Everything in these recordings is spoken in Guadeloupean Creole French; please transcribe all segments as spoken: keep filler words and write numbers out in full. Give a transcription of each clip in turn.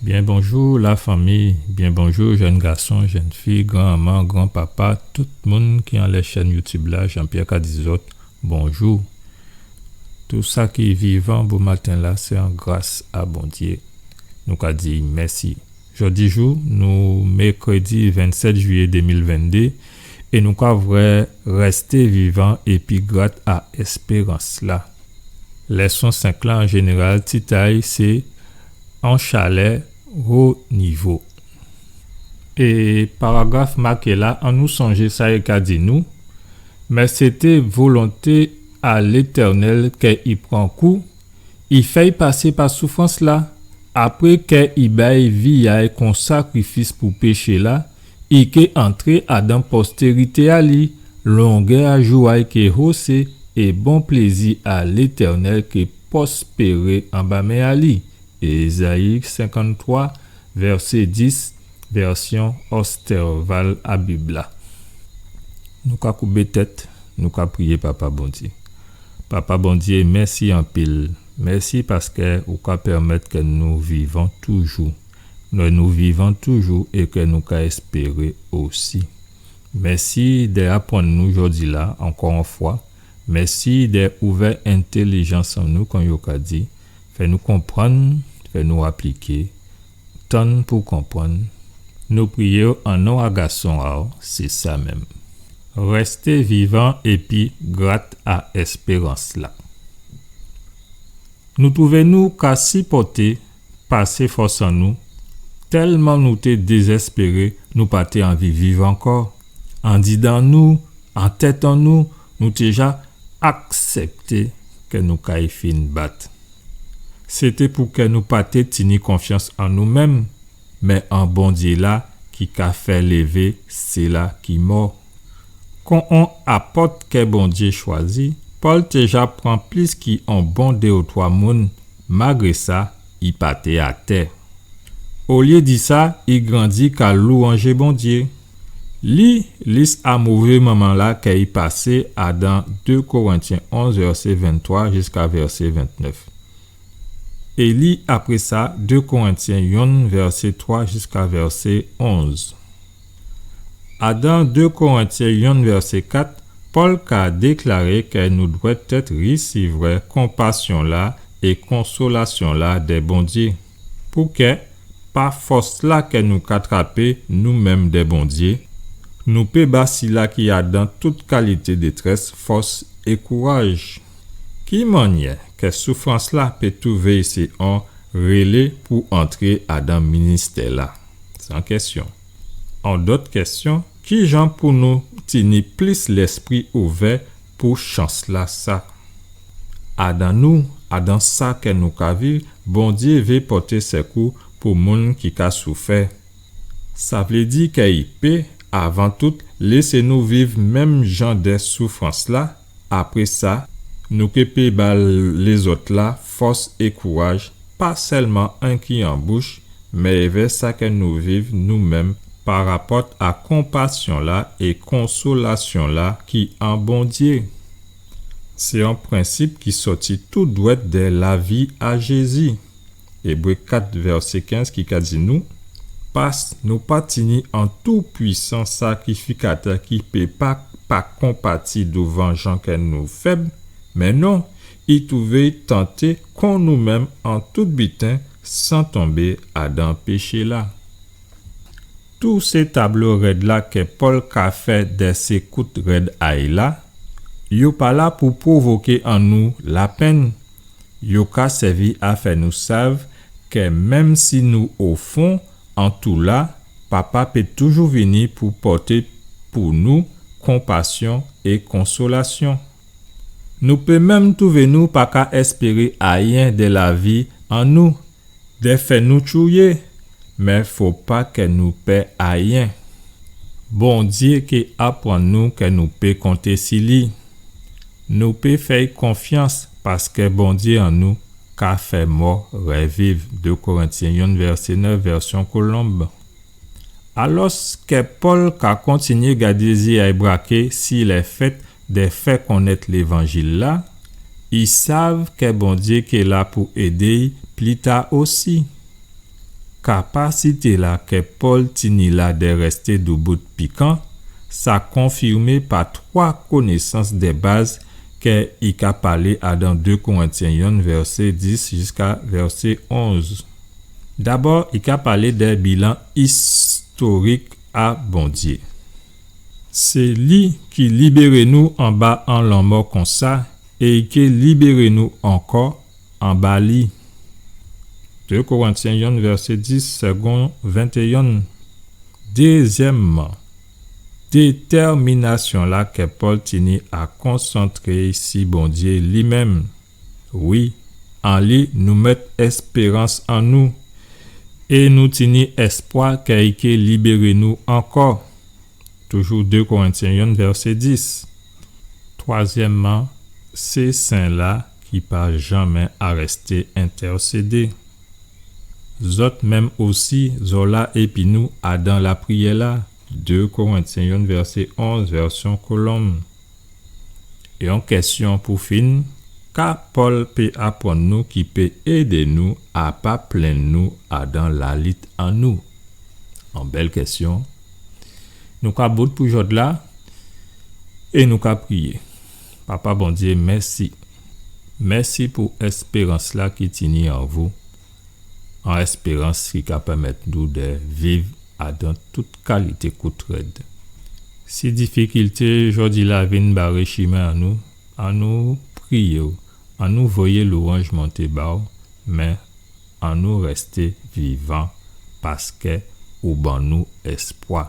Byen bonjou lafanmi, byen bonjou jenn gason, jenn fi, granmanman, granpapa, tout moun ki anlè chèn YouTube la, Jean-Pierre ka di zòt bonjou. Tou sa ki vivan bomaten la, sé an gras a Bondyé. Nou ka di mèsi. Jòdijou, nou mèkrédi vennsèt jiyé dé mil venndé, é nou ka vwè rèsté vivan épi grat a èspérans la. Lèson senk la, an jénéral, tit a'y sé An chalè wo nivo. É paragraf maké la, annou sonjé sa i ka di nou, mé sété volonté a Létèrnèl kè i pran kou, i fè'y pasé pa soufrans la, apré kè i bay vi a'y kon sakrifis pou péché la, i ké antré adan postérité a li, longè a jou a'y ké hosé, é bon plézi a Létèrnèl ké pwospéré anba men a li. Ézayi senkanntwa, vèsé dis, vèsyon Ostervald a Bib la. Nou ka koubé tèt, nou ka priyé Papa Bondyé. Papa Bondyé, mèsi anpil. Mèsi paskè ou ka pèmèt kè nou vivan toujou. Kè nou vivan toujou é kè nou ka èspéré osi. Mèsi dè aprann nou jòdi la, ankò on fwa. Mèsi dè ouvè entèlijans an nou, kon yo ka di. Fè nou konprann, fè nou apliké, tann pou konprann. Nou priyé'w an non a Gason a'w, sé sa menm. Rèsté vivan épi grat a èspérans la. Nou twouvé nou ka sipòté pasé fòs an nou, tèlman nou té dézèspéré, nou pa té anvi viv ankò. Andidan nou, an tèt an nou, nou té ja aksèpté kè nou kay fin bat. Sété pou kè nou pa té tini konfyans an nou menm, mé an Bondyé la ki ka fè lévé sila ki mò. Kon on apòt kè Bondyé chwazi, Pòl té ja pran plis ki on bon dé ou twa moun, malgré sa, i pa té atè. Olyé di sa, i grandi ka lwanjé Bondyé. Li lis a mové moman la kè i pasé adan dé Korentyen onz, vèsé venntwa jiska vèsé ventnèf. É li, apré sa, dé Korentyen yonn, vèsé twa jiska vèsé onz. Adan dé Korentyen yonn, vèsé kat, Pòl ka déklaré kè nou dwèt èt risivrè konpasyon la é konsolasyon la dè Bondyé. Pou kè, pa fòs la kè nou ka trapé nou menm dè Bondyé, nou pé ba sila ki adan tout kalité détrès fòs é kouraj. Ki mannyè kè soufrans la pé twouvé i sé on rélé pou antré adan ministè la? Sé on kèsyon. On dòt kèsyon, kijan pou nou tini plis lèspri ouvè pou chans la sa? Adan nou, adan sa kè nou ka viv, Bondyé vé pòté sèkou pou moun ki ka soufè. Sa vlé di kè i pé, avan tout, lésé nou viv menm jan dè soufrans la. Apré sa, nou ké pé ba lézòt la fòs é kouraj, pa sèlman enki an bouch, mé èvè sa kè nou viv nou menm parapòt a konpasyon la é konsolasyon la ki an Bondyé. Sé on prensip ki sòti tou dwèt dè lavi a Jézi. Ébré kat vèsé kenz ki ka di nou, pas nou pa tini on toupwisan sakrifikatè ki pé pa, pa konpati douvan jan kè nou fèb, mé non, i twouvé tanté kon nou menm an tout biten san tonbé adan péché la. Tou sé tablo rèd la kè Pòl ka fè dè sé kout rèd a'y la, yo pa la pou pwovoké an nou lapenn. Yo ka sèvi a fè nou sav kè menm si nou o fon an tou la, Papa pé toujou vini pou pòté pou nou konpasyon é konsolasyon. Nou pé menm twouvé nou pa ka èspéré ayen dè lavi an nou, dè fè nou tchouyé, mé fo pa kè nou pè ayen. Bondyé ké aprann nou kè nou pé konté si li. Nou pé fè'y konfyans, paskè Bondyé an nou ka fè mò rèviv. Dé Korentyen yonn vèsé nèf, vèsyon Kolonb. Alòskè Pòl ka kontinyé gadé zyé a'y braké si lèfèt dè fè konnèt lévanjil la, i sav kè Bondyé ké la pou édé'y pli ta osi. kapasité-la kè Pòl tini la dè rèsté doubout pikan, sa konfimé pa twa konésans dè baz kè i ka palé adan dé Korentyen yonn vèsé dis jiska vèsé onz. Dabò, i ka palé dè bilan istorik a Bondyé. Sé li ki libéré nou anba an lanmò konsa, é i ké libéré nou ankò anba li. Dé Korentyen yonn vèsé dis, Segond ventéyonn. Dézyèmman, détèminasyon-la kè Pòl tini a konsantré si Bondyé li menm. Wi, an li nou mèt èspérans an nou, é nou tini èspwa kè i ké libéré nou ankò. Toujou dé Korentyen yonn vèsé dis. Twazyèmman, sé sen-la ki pa janmè arèsté entèsédé. Zòt menm osi, zò la épi nou adan lapriyè-la. Dé Korentyen yonn vèsé onz, vèsyon Kolonb. É on kèsyon pou fin, ka Pòl pé aprann nou ki pé édé nou a pa plenn nou adan lalit an nou? On bèl kèsyon. Nou ka bout pou jòdla é nou ka priyé. Papa Bondyé, mèsi. Mèsi pou èspérans-la ki tini an vou. An èspérans ki ka pèmèt nou dè viv adan tout kalité kout rèd. Si difikilté jòdi-la vin baré chimen an nou, annou priyé'w, annou voyé lwanj monté ba'w, mé annou rèsté vivan, paskè ou ban nou èspwa.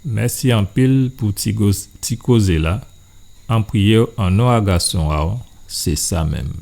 Mèsi anpil pou ti goz-, ti kozé-la. An priyé'w an non a Gason a'w, sé sa menm.